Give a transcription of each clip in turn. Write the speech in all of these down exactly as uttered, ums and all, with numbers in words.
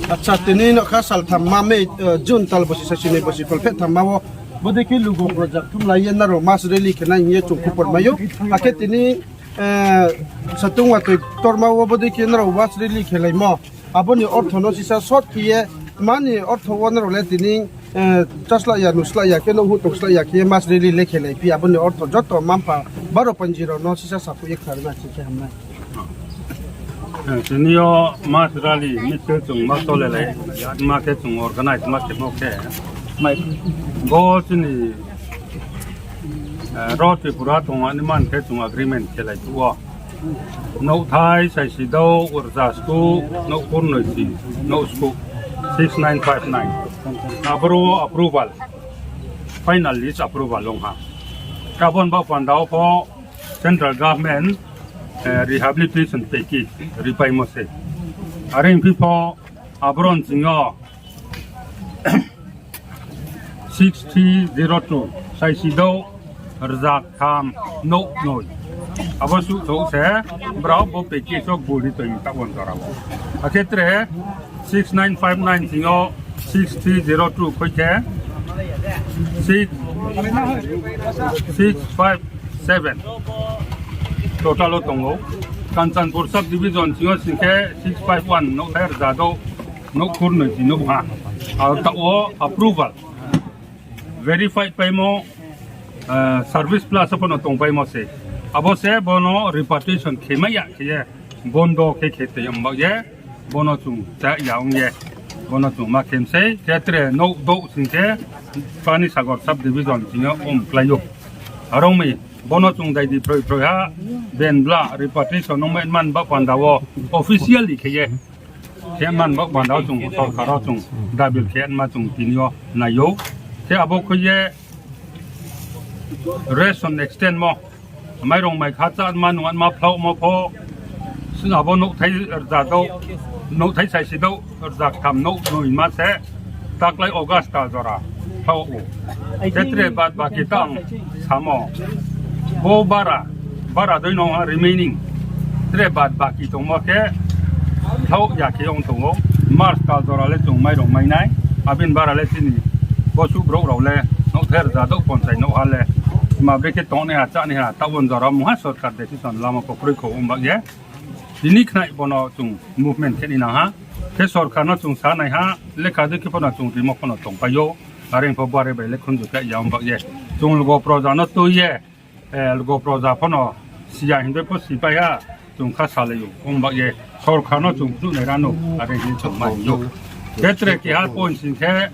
Acha, tini no kha saltham ma May, eh, June tal bosi sasi ni bosi kholpheh tham ma wo. Bodei khe lugo project thumlai ye nrao mass rally khe nai hing ye chung khupor mai ou. Akhe tini, eh, satung watoi ktorma wo bodei khe nrao mass rally khelaimo. Abo ni ortho no sisa short khe ye, tma ni ortho wo nrao le tini, eh, chaslah ya, nuslah ya khe, nouhhu tongslah ya khe ye mass rally le khelai phi, abo ni ortho joto mma-mpha baro panji rao no sisa saphuh ye khnari na sing khe hamnai. Eh, tini yo mass rally michil chung ma tolelai, ma khe chung organize ma khemo khe. Bo chini, eh, ro Tripura tongma ni man khe chung agreement khelai phuh wo. Nouhthai saisi douh rza skuh, nouhkhur noiti, nouh skuh, six nine five nine. Aboro approval, final list approval ong ha. Khe abo ni baoh panda wo pho central government, eh, rehabilitation package ripaimo se. Are ong phi pho aboro ni sing yo six three zero two, saisi douh rza ktham nouh noi. Abo suh thouh se brao bo package wo buli toi mi taoh wo jora wo. Akhe tre six nine five nine sing yo six three zero two khui khe six six five seven total wo tong ou. Kanchanpur sub division sing yo sing khe six five one, nouhthai rza douh, nouhkhur noiti, nouhha. Aro taoh wo approval, verify paimo, eh, service plus pho no tongpaimo se. Abo se bo no repatriation khe mai ya khe ye, bondo khe khe toi ong baoh ye, bo no chung chá ya ong ye, bo no chung ma khe mi sei, khe tre nouh douh sing khe Panisagar sub division sing yo ong klái ou. Are ong mi, bo no chung daidi phroi phroi ha, ben bla repatriation ong mai man baoh panda wo officially khe ye, khe man baoh panda wo chung sorkar wo chung dabil khe ma chung tini yo nai ou. Khe abo khui ye ration extend mo, mairong mai kha chá ma nung ma phlaomo pho, abo nouhthai rza douh, nouhthai saisi douh rza ktham nouh noi ma se, taklái August tal jora phlao ou. Khe tre bad baki tang samo, bo bara, bara dei no ha remaining, tre bad baki tongmo khe phlao ya khe ong tong ou. March tal jora le chung mairong mai nai, abini bara le chini bosuh brouh rao le nouhthai rza douh ponchai nouh ha le, tma brekhe tongnaiha chánaiha taoh wo jora mungha sorkar decision lama pho kroi kho ong baoh ye. Tini khnai bo no chung movement khe ni nang ha. Khe sorkar no chung sa nai ha, lekha dei khe pho no chung rimo pho no tongpai ou. Are pho bare bai le khunju khe ya ong baoh ye. Chung lugo proja no tui ye, eh, lugo proja pho no siya hing dei pho sipai ha, chung kha salai ou, ong baoh ye. Sorkar no chung phnuh nai ra nou, are hing chung mai ou. Khe tre keha point sing khe,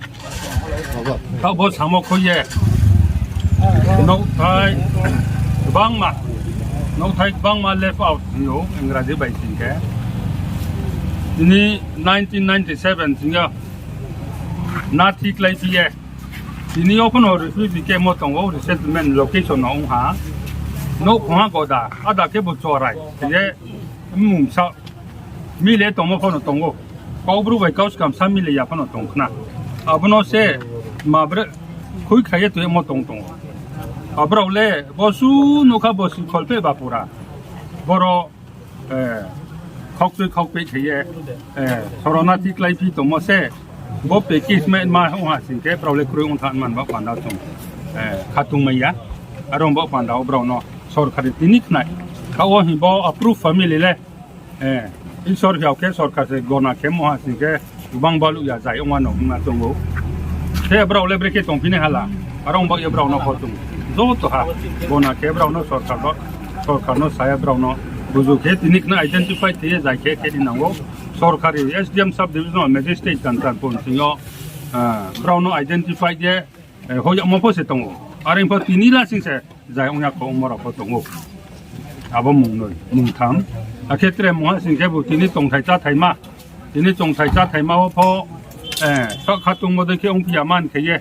taoh bo samo khui ye, nouhthai gbangma, nouhthai gbangma left out hing ou, Ingraji bai sing khe. Tini nineteen ninety-seven sing yo nathi kláiphi ye, tini yo pho no refugee camp wo tong ou, resettlement location no ong ha. Nouhkhongha goda, ada khe bo chorai khe ye, mmung sa mile tongmo pho no tong ou. Kaubru bai kau skam sa mile ya pho no tong khna. Abo no se ma bre khui kha ye tuimo tong tong ou. Abrao le bosuh nougkha bosi kholpheh ba pura. Boro, eh, khaukchoi khaukpeh khe ye, eh, sorona thi kláiphi tongmo se, bo package mai ma ong ha sing khe, brao le kroi ong thanng man ba panda chung, eh, khatung mai ya. Are ong ba panda wo brao no sorkari tini khnai. Taoh wo hing bo approve family le, eh, Isor hiao khe sorkar se gona khe mo ha sing khe, gbang baluh ya zai ong wa no hing ma chung ou. Khe brao le brekhe tongphi nai hala, are ong baoh ye brao no pho chung joto ha gona khe brao no sorkar no, sorkar no sa ye brao no buzu khe tini khna identify khe ye zai khe khe ni nang ou. Sorkari S D M sub divisional magistrate Kanchanpur sing yo, ah, brao no identify ye, eh, hoyagmo pho se tong ou. Are pho tini lasing se zai ong ya kho ongmo rao pho tong ou. Abo mung noi, mung tham. Akhe tre mungha sing khe bo tini tongthai cháthaima. Tini tongthai cháthaima wo pho, eh, sahka tongmo dei khe ongphi ya man khe ye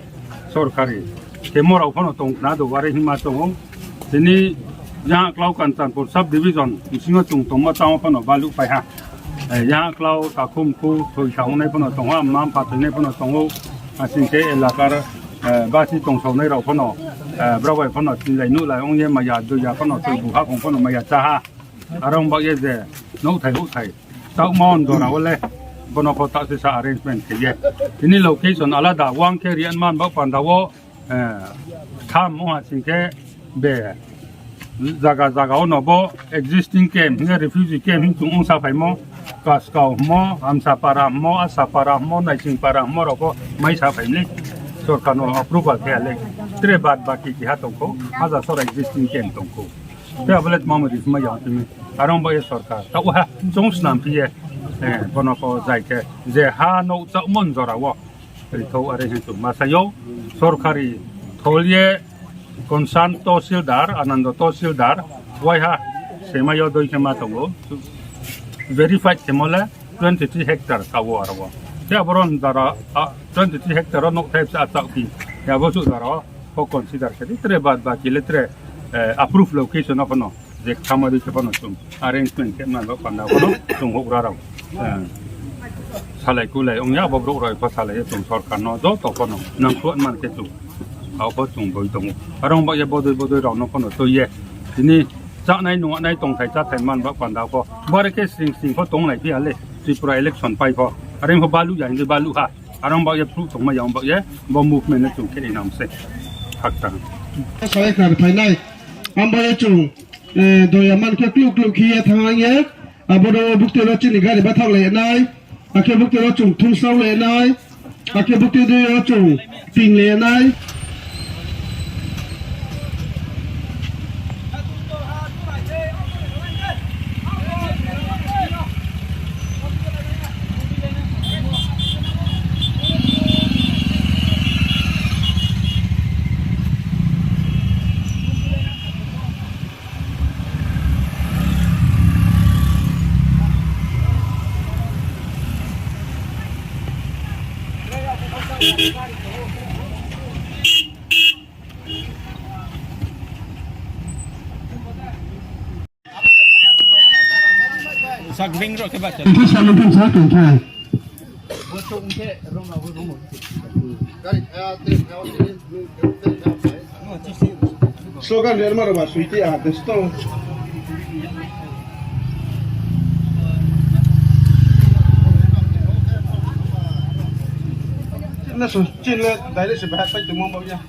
sorkari khemo rao pho no tong khna do, are hing ma chung ou. Tini yaklau Kanchanpur sub division bsing yo chung tongmo tang wo pho no baluh pai ha. Eh, yaklau takhumkhu thoisa ongnai pho no tong ha, mma-mpha thoinai pho no tong ou. Asing khe elakar, eh, basi tongsaonai rao pho no, eh, brao bai pho no chinglai nuhlai ong ye maya doiya pho no, toibu hakhong pho no maya chá ha. Are ong baoh ye je nouhthai houhthai taohma on jora wo le, Bono pho ta se sa arrangement khe ye. Tini location alada wang khe ri man ba panda wo, eh, tham ong ha sing khe be zaga zaga wo no bo existing camp, hing khe refugee camp hing chung ong saphaimo, Kaskau hmo, Hamsapara hmo, Asapara hmo, Naisingpara hmo rao pho mai saphaimo le sorkar no approval khe ya le. Tre bad baki keha tong khou, haja sora existing camp tong khou. Te abo le tma mo ri mai ya timi. Are ong ba ye sorkar taoh ha chung snam phi ye, eh, bono pho zai khe je ha nouh chaohmo jora wo ri thou are hing chung ma sa ou. Sorkari thol ye concern tahsildar, Anando tahsildar, waiha semai yo doi khe ma tong ou. Verified khemo le twenty three hectare ka wo aro wo. Te abo ro jora, ah, twenty three hectare wo nouh thai bsa chaoh phi. Te abo suh jora wo pho consider khe di, tre bad baki le tre, eh, approve location no pho no, je kthama dei khe pho no chung arrangement khe man ba panda pho no chung houhgra rao, eh, salai kulai ong ya, abo brouh rao pho salai ye chung sorkar no joto pho no nangkhruh man khe chung, abo pho chung doi tong ou. Are ong ba ye bodei bodei rao no pho no tui ye, tini chánai nungnai tongthai cháthai man ba panda pho, bare khe sring sring pho tonglai phi ha le, Tripura election pai pho, are pho baluh ya hing di baluh ha. Are ong ba ye phruh tongmai ya ong ba ye, bo movement no chung khe ni nang se. Hakta. Salai khna ri phai nai. Abo ye chung, eh, doya man khe kluh kluh khe ye thanng ye, abo ro buktui ro chini gari bathaoh lai nai, akhe buktui ro chung thungsao lai nai, akhe buktui dei ro chung ting lai nai. Sak beng ro khe ba. Itu sa mungkin sa tongthai. Slogan lerma ro ba suiti a testo. Na so chin le direct se bahar pai tongmo ba ya.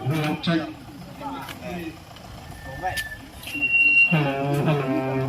Hello, check. Hello, hello.